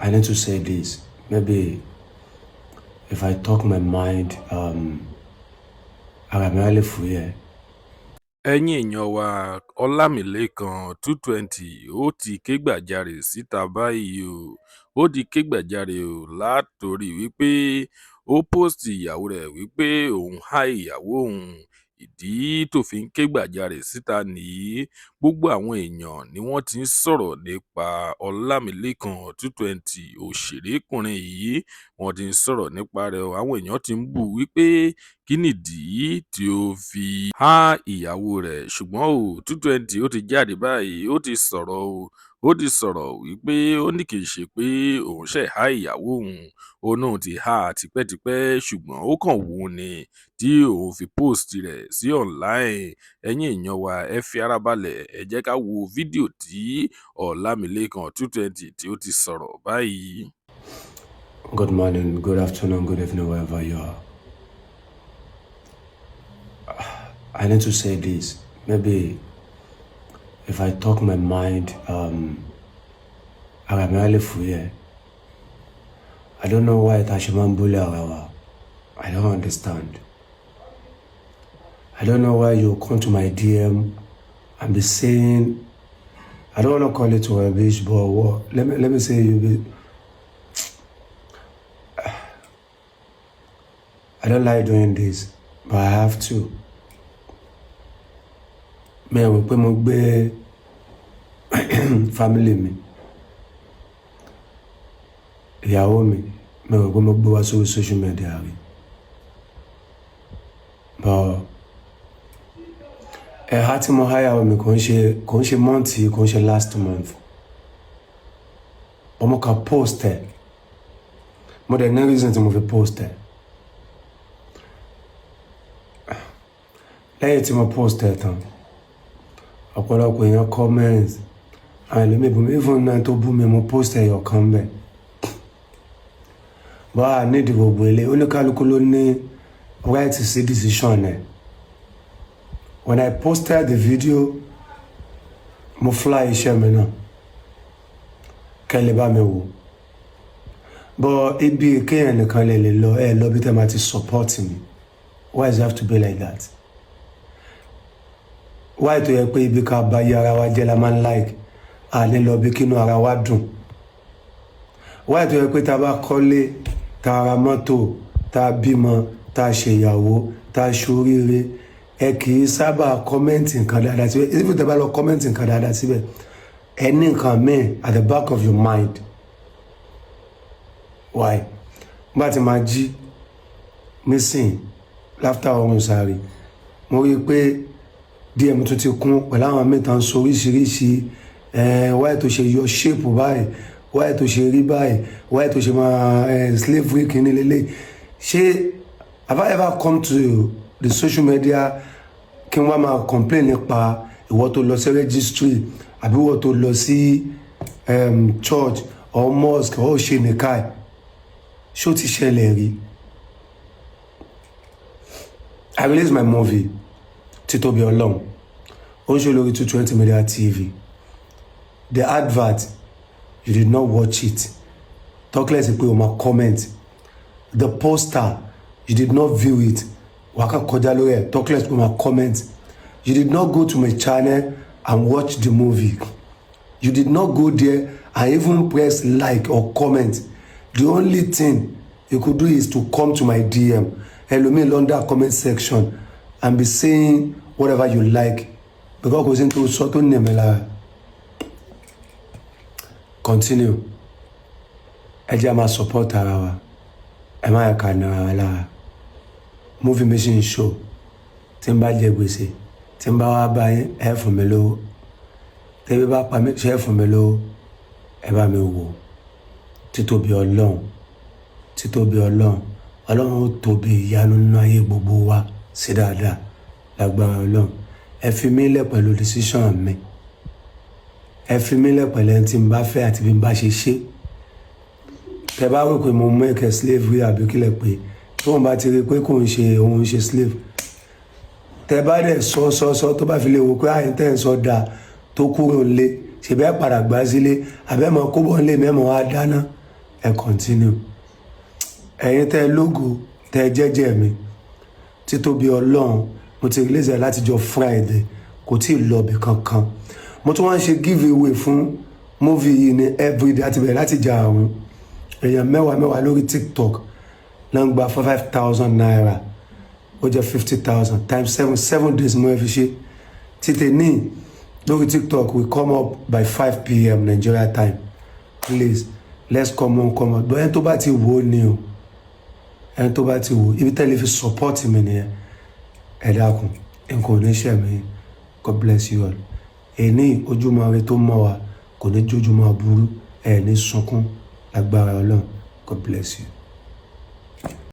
I need to say this. Maybe if I talk my mind, ara mi á lè fúyẹ́. Ẹ̀yin èèyàn wa, Ọlámilẹ́kan 220, ó ti kẹ́gbajàre síta báyìí o. Ó ti kẹ́gbajàre o látòrí wípé ó post ìyàwó rẹ̀ wípé òun há ìyàwó òun. Ìdí tó fi ń kẹ́gbajàre síta nìyí. Gbogbo àwọn èèyàn ni wọ́n ti ń sọ̀rọ̀ nípa Ọlámilẹ́kan 220, òṣèrékùnrin yìí. Wọ́n ti ń sọ̀rọ̀ nípa rẹ̀ o. Àwọn èèyàn ti ń bú wípé kí nìdí tí ó fi há ìyàwó rẹ̀. Ṣùgbọ́n o, 220 ó ti jáde báyìí, ó ti sọ̀rọ̀ o. Ó ti sọ̀rọ̀ wípé ó ní kì í ṣe pé òun ṣẹ̀ há ìyàwó òun, ó náà ti há tipẹ́tipẹ́, ṣùgbọ́n ó kàn wù ú ni tí òun fi post rẹ̀ sí online. Ẹ̀yin èèyàn wa, ẹ fi ara balẹ̀, ẹ jẹ́ ká wo fídíò tí Ọlámilẹ́kan 220 tí ó ti sọ̀rọ̀ báyìí. Good morning, good afternoon, good evening, wherever you are. I need to say this. Maybe if I talk my mind, ara mi á lè fúyẹ́. I don't know why tá a ṣe máa ń bully ara wa. I don't understand. I don't know why you come to my DM and be saying, I don't want to call it rubbish, but what? Let me say you be. I don't like doing this, but I have to. Mi ò rò pé mo gbé family mi, ìyàwó mi, mi ò rò pé mo gbé wá sórí social media rí. But ẹ̀ha tí mo há ìyàwó mi kò ń ṣe month yìí, kò ń ṣe last month. But mo kàn post ẹ̀. Mo dẹ̀ ní reason tí mo fi post ẹ̀. Lẹ́yìn tí mo post ẹ̀ tán, ọ̀pọ̀lọpọ̀ èèyàn comment, àwọn ẹlòmíì bú mi, even náà tó bú mi, mo post ẹyọ kan bẹ́ẹ̀. But a need gbogbo ilé, oníkálukú ló ní right sí decision ẹ̀. When I posted the video, mo fly iṣẹ́ mi náà, kẹ́ lè bá mi wò. But ibi kéèyàn nìkan lè lọ, ẹ lọ bí tẹ́ máa ti support mi. Why does it have to be like that? Why tó yẹ pé ibi ká bá yí ara wa jẹ́ la máa ń like, à ní lọ bí kínú ara wa dùn? Why tó yẹ pé tá a bá kọ́lé, tá a ra mọ́tò, tá a bímọ, tá a ṣèyàwó, tá a ṣoríire, ẹ kì í sábà comment nǹkan dáadáa síbẹ̀? Even tẹ́ bá lọ comment nǹkan dáadáa síbẹ̀, ẹ ní nǹkan míì at the back of your mind. Why? Nígbà tí màá jí nísìn láfter ọrùn sáré, mo rí i pé DM tún ti kún pẹ̀lú àwọn míì tán sọ oríṣiríṣi ẹ̀. Why tó ṣe yọ shape báyìí? Why tó ṣe rí báyìí? Why tó ṣe máa slavery kìíní lélẹ̀? Ṣé have I ever come to the social media kí n wá máa complain nípa ìwọ tó lọ sí registry àbí ìwọ tó lọ sí church or mosque or ṣe nìka? Ṣé ó ti ṣẹlẹ̀ rí? I released my movie, Títóbi Ọlọ́run, ó ń ṣe lórí 220 Media TV. The advert, you did not watch it, talk less pé o máa comment. The poster, you did not view it, wà á kàn kọjá lórí ẹ̀, talk less pé o máa comment. You did not go to my channel and watch the movie. You did not go there and even press like or comment. The only thing you could do is to come to my DM, ẹlòmíì under comment section, and be saying whatever you like, because kò sí ní tó sọ tó ní ẹ̀mí lára. Continue. Ẹ jẹ́ a máa support ara wa, ẹ má yẹ ká nara wa lára. Movie mi ṣì ń show. Tí n bá jẹ gbèsè, tí n bá wá bá yín, ẹ fún mi lówó. Tẹ́bí bá pa mí, ṣe é fún mi lówó? Ẹ bá mi wò Títóbi Ọlọ́run, Títóbi Ọlọ́run. Ọlọ́run ó tóbi ìyanu nínú ayé gbogbo wa sí dáadáa lágbára Ọlọ́run. Ẹ fi mí lẹ̀ pẹ̀lú decision mi. Ẹ fi mí lẹ̀ pẹ̀lú ẹni tí n bá fẹ́ àti bí n bá ṣe ṣe. Tẹ bá rò pé mo make a slavery àbí kílẹ̀ pé tóun bá ti rí i pé kò ń ṣe òun ń ṣe slave, tẹ bá dẹ̀ sọ sọ sọ, tó bá fi lè wò pé àyìn tẹ́ ń sọ dáa, tó kúrò nílé, ṣèbẹ́ padà gbá sílé àbẹ́mọ̀ kó bọ̀ nílé mẹ́mọ̀ wá dáná. Ẹ continue. Ẹ̀yin tẹ́ ẹ lógo, tẹ́ ẹ jẹ́jẹ́ mi, títóbi Ọlọ́run, mo ti release ẹ̀ látijọ́ Friday, kò tí ì lọ ibì kankan. Mo tún wá ń ṣe give away fún movie yìí ní everyday àti bẹ̀rẹ̀ láti jà àrùn. Èèyàn mẹ́wàá mẹ́wàá lórí TikTok náà ń gba ₦5,000, ó jẹ́ 50,000 times 7, 7 days mo fi ṣe. Títẹ̀ ní lórí TikTok will come up by 5 p.m. Nigeria time. Please, let's come on, come on. But ẹni tó bá ti wò ó ni o, ẹni tó bá ti wò ó, ibi tẹ́lẹ̀ fi support mi nìyẹn. Ẹ dákun, nǹkan ò ní ṣe mí. God bless you all. Èní ojúmọ́ ire tó mọ́ wa kò ní jójúmọ́ aburú. Ẹ ní sunkún lágbára Ọlọ́run. God bless you.